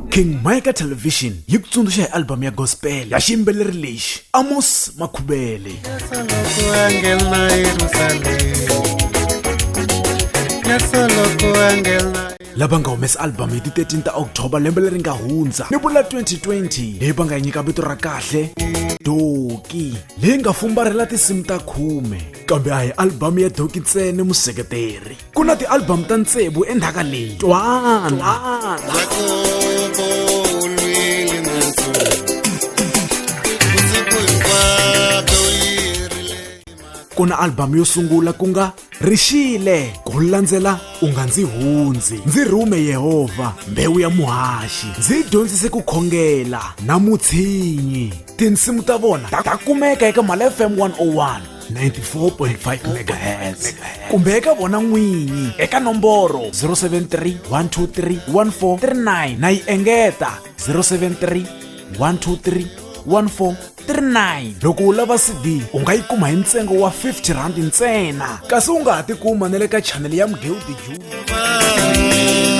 King Micah Television yi ku tsundzuxa hi album ya gospel ya xiyimbeleri lexi Amos Makhubele. Lava nga humesa album hi ti 13 ta October lembe leri nga hundza ni vula 2020 leyi va nga yi nyika vito ra kahle Doki leyi nga fumbarhela tinsimu ta khume kambe a hi album ya Doki ntsena museketeri ku na ti-album ta tsevu endzhaka leyi twana. Yakobo u lwile na ntsumi vusiku hinkwabyo u yirile. Ku na album yo sungula ku nga Rixile, ku landzela U nga ndzi hundzi, Ndzi rhume Yehovha, Mbewu ya muhaxi, Ndzi dyondzise ku khongela na Mutshinyi. Tinsimu ta vona ta kumeka eka Mala FM 101 94.5 megahertz kumbe eka vona n'winyi eka nomboro 073 123 1439 na yi engeta 073 123 1439. Loko u lava CD u nga yi kuma hi ntsengo wa 50 rand ntsena, kasi u nga ha tikuma na le ka chanele ya Mugewudi Junior.